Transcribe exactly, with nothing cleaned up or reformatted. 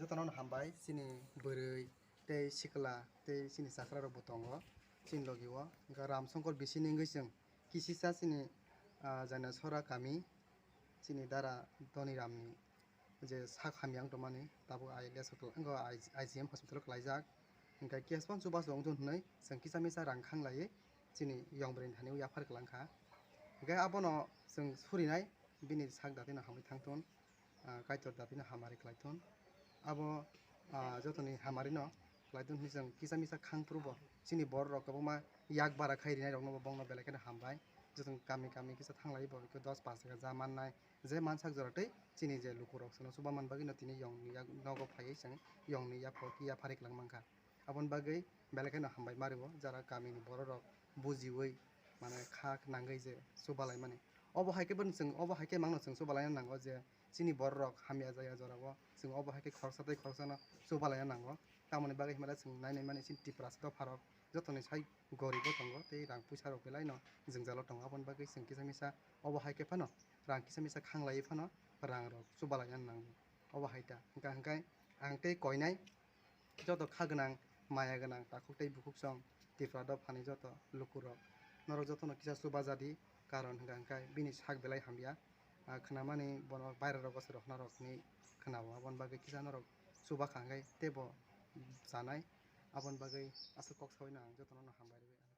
Jotono hambai, chini bwrwi tei sikla tei chini chakra rok bo tongo chini logi o. Hwnkhe Ram Songkor bisini wngwi chwng kisisa chini, ah, Jainasora kami chini dara Dhoni Ramni je sak hamya wng tongmani tabuk I L S o, wngkha I G M hospital o kwlaijak. Hwnkhe Keswan chubachu wngthun hwnwi chwng kisa misa rang khanglaiwi chini yong bwrwini thani o yaphar kwlangkha. Hwnkhe abono chwng surinai bini sak datino hamwi thangthun, ah, Kaitor datino hamari khlaithun. Abo, ah, jotoni hamarino khlaithun hwnwi chwng kisa misa khang phuru bo chini borok rok kwbangma yak bara khai rinai rokno bo bongno belai kheno hambai. Jotoni kami kami kisa thanglai bo dos pash taka ja mannai. Je mansak jora tei chini je lukurok chwngno chuba man bagwino tini yongni yak nogo phaiwi chwng yongni yaphor yaphari kwlang mankha. Aboni bagwi belai kheno hambai mario jara kamini bororok bujiwi mane kha nangwi je chubalaimani. Obo hai khe bono chwng, obo hai khe mangno chwng chubalaina nango je chini bororok hamya jaya jorao chwng obo hai khe khoroksa tei khoroksano chubalaina nango. Tamoni bagwi hwnba chwng nainai mani chini Tiprasa dopharok jotoni sai goribo tongo tei rang puisa rok belaino jwngjalo tongo. Aboni bagwi chwng kisa misa obo hai khe phano rang kisa misa khanglaiwi phano rang rok chubalaina nango. Obo hai ta hwnkha hwnkhe ang tei koinai joto kha gwnang, maya gwnang, takhuk tei bukhuk song Tipra dophani joto lukurok, norok jotono kisa chubajadi, karon hwnkha hwnkhe bini sak belai hamya. Ah, khwnamani bono baira rogo se rohna rok hinwi khwnao, aboni bagwi kisa norok chubakha hwnkhe teibo chanai, aboni bagwi aswk kok saui no ang jotono no hambai rwui.